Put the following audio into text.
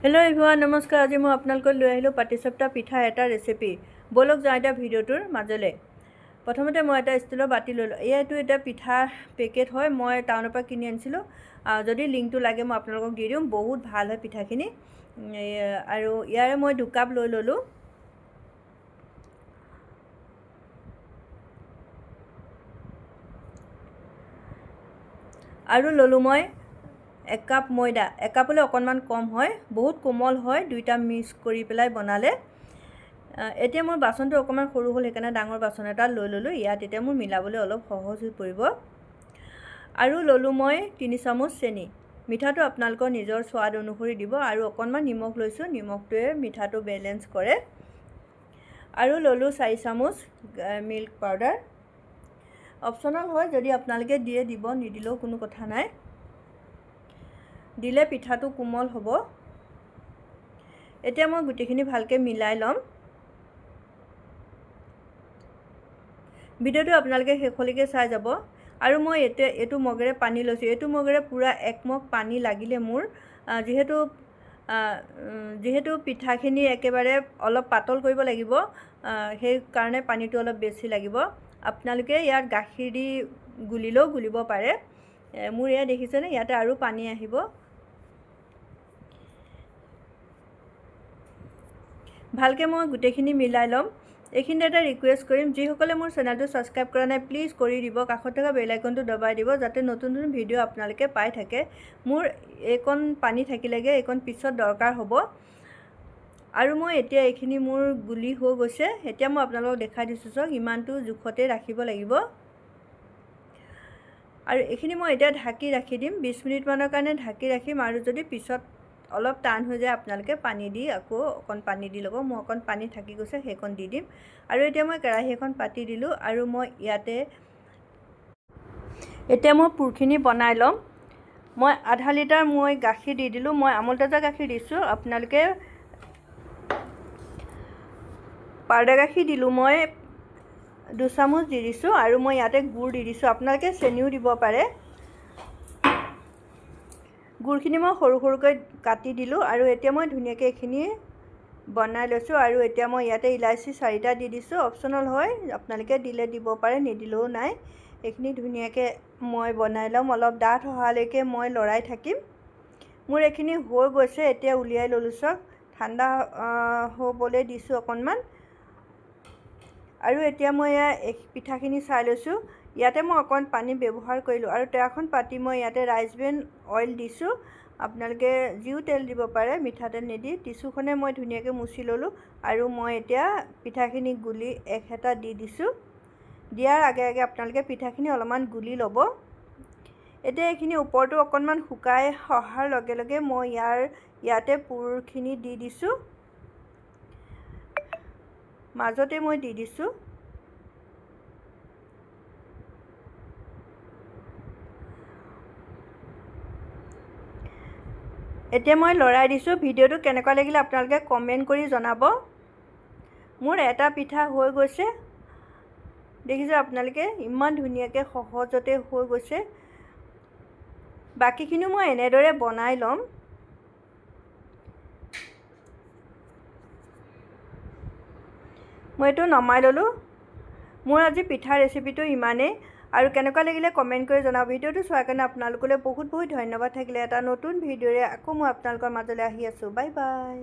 Hello' everyone, নমস্কাৰ। আজি মই আপোনালোকক লৈ আহিলোঁ পাটিসাপটা পিঠা এটা ৰেচিপি। ব'লক যাওঁ এতিয়া ভিডিঅ'টোৰ মাজলৈ। প্ৰথমতে মই এটা ষ্টীলৰ বাতি ল'লোঁ। এইটো এটা পিঠা পেকেট হয়, মই টাউনৰ পৰা কিনি আনিছিলোঁ। যদি লিংকটো লাগে মই আপোনালোকক দি দিম। বহুত ভাল হয় পিঠাখিনি। আৰু ইয়াৰে মই 2 কাপ লৈ ল'লোঁ। আৰু ল'লোঁ মই 1 কাপ ময়দা, একাপলৈ অকণমান কম হয়। বহুত কোমল হয় দুইটা মিক্স কৰি পেলাই বনালে। এতিয়া মোৰ বাচনটো অকণমান সৰু হ'ল, সেইকাৰণে ডাঙৰ বাচন এটা লৈ ল'লোঁ ইয়াত। এতিয়া মোৰ মিলাবলৈ অলপ সহজ হৈ পৰিব। আৰু ল'লোঁ মই 3 চামুচ চেনি। মিঠাটো আপোনালোকৰ নিজৰ সোৱাদ অনুসৰি দিব। আৰু অকণমান নিমখ লৈছোঁ, নিমখটোৱে মিঠাটো বেলেঞ্চ কৰে। আৰু ল'লোঁ 4 চামুচ মিল্ক পাউডাৰ। অপশ্যনেল হয়, যদি আপোনালোকে দিয়ে দিব, নিদিলেও কোনো কথা নাই। দিলে পিঠাটো কোমল হ'ব। এতিয়া মই গোটেইখিনি ভালকৈ মিলাই ল'ম। ভিডিঅ'টো আপোনালোকে শেষলৈকে চাই যাব। আৰু মই এতিয়া এইটো মগেৰে পানী লৈছোঁ। এইটো মগেৰে পূৰা এক মগ পানী লাগিলে মোৰ। যিহেতু যিহেতু পিঠাখিনি একেবাৰে অলপ পাতল কৰিব লাগিব, সেইকাৰণে পানীটো অলপ বেছি লাগিব। আপোনালোকে ইয়াত গাখীৰ দি গুলিলেও গুলিব পাৰে। মোৰ এয়া দেখিছেনে, ইয়াতে আৰু পানী আহিব। ভালকৈ মই গোটেইখিনি মিলাই ল'ম। এইখিনিতে এটা ৰিকুৱেষ্ট কৰিম, যিসকলে মোৰ চেনেলটো ছাবস্ক্ৰাইব কৰা নাই, প্লিজ কৰি দিব। কাষত থকা বেল আইকনটো দবাই দিব, যাতে নতুন নতুন ভিডিঅ' আপোনালোকে পাই থাকে। মোৰ এইকণ পানী থাকিলেগৈ, এইকণ পিছত দৰকাৰ হ'ব। আৰু মই এতিয়া এইখিনি মোৰ গুলি হৈ গৈছে। এতিয়া মই আপোনালোকক দেখাই দিছোঁ, চাওক, ইমানটো জোখতে ৰাখিব লাগিব। আৰু এইখিনি মই এতিয়া ঢাকি ৰাখি দিম, 20 মিনিটমানৰ কাৰণে ঢাকি ৰাখিম। আৰু যদি পিছত অলপ টান হৈ যায়, আপোনালোকে পানী দি আকৌ অকণ পানী দি ল'ব। মোৰ অকণ পানী থাকি গৈছে, সেইকণ দি দিম। আৰু এতিয়া মই কেৰাহী এখন পাতি দিলোঁ আৰু মই ইয়াতে এতিয়া মই পুৰখিনি বনাই ল'ম। মই আধা লিটাৰ মই গাখীৰ দি দিলোঁ। মই আমুল তাজা গাখীৰ দিছোঁ, আপোনালোকে পাউডাৰ গাখীৰ দিলোঁ মই 2 চামুচ দি দিছোঁ। আৰু মই ইয়াতে গুড় দি দিছোঁ, আপোনালোকে চেনিও দিব পাৰে। গুড়খিনি মই সৰু সৰুকৈ কাটি দিলোঁ আৰু এতিয়া মই ধুনীয়াকৈ এইখিনি বনাই লৈছোঁ। আৰু এতিয়া মই ইয়াতে ইলাচি চাৰিটা দি দিছোঁ। অপশ্যনেল হয়, আপোনালোকে দিলে দিব পাৰে, নিদিলেও নাই। এইখিনি ধুনীয়াকৈ মই বনাই ল'ম। অলপ ডাঠ হোৱালৈকে মই লৰাই থাকিম। মোৰ এইখিনি হৈ গৈছে, এতিয়া উলিয়াই ল'লোঁ। চাওক, ঠাণ্ডা হ'বলৈ দিছোঁ অকণমান। আৰু এতিয়া মই ইয়াৰ পিঠাখিনি চাই লৈছোঁ। ইয়াতে মই অকণ পানী ব্যৱহাৰ কৰিলোঁ। আৰু টেৱাখন পাতি মই ইয়াতে ৰাইচ ব্ৰেন অইল দিছোঁ, আপোনালোকে যিও তেল দিব পাৰে, মিঠাতেল নিদি। টিচুখনে মই ধুনীয়াকৈ মুচি ল'লোঁ আৰু মই এতিয়া পিঠাখিনি গুলি এক হেতা দি দিছোঁ। দিয়াৰ আগে আগে আপোনালোকে পিঠাখিনি অলপমান গুলি ল'ব। এতিয়া এইখিনি ওপৰটো অকণমান শুকাই অহাৰ লগে লগে মই ইয়াতে পুৰখিনি দি দিছোঁ, মাজতে মই দি দিছোঁ। এতিয়া মই লৰাই দিছোঁ। ভিডিঅ'টো কেনেকুৱা লাগিলে আপোনালোকে কমেণ্ট কৰি জনাব। মোৰ এটা পিঠা হৈ গৈছে। দেখিছে আপোনালোকে, ইমান ধুনীয়াকৈ সহজতে হৈ গৈছে। বাকীখিনিও মই এনেদৰে বনাই ল'ম। মই এইটো নমাই ল'লোঁ। মোৰ আজি পিঠা ৰেচিপিটো ইমানেই। আৰু কেনেকুৱা লাগিলে কমেণ্ট কৰি জনাব। ভিডিঅ'টো চোৱাৰ কাৰণে আপোনালোকলৈ বহুত বহুত ধন্যবাদ থাকিলে। এটা নতুন ভিডিঅ'ৰে আকৌ মই আপোনালোকৰ মাজলৈ আহি আছোঁ। Bye bye.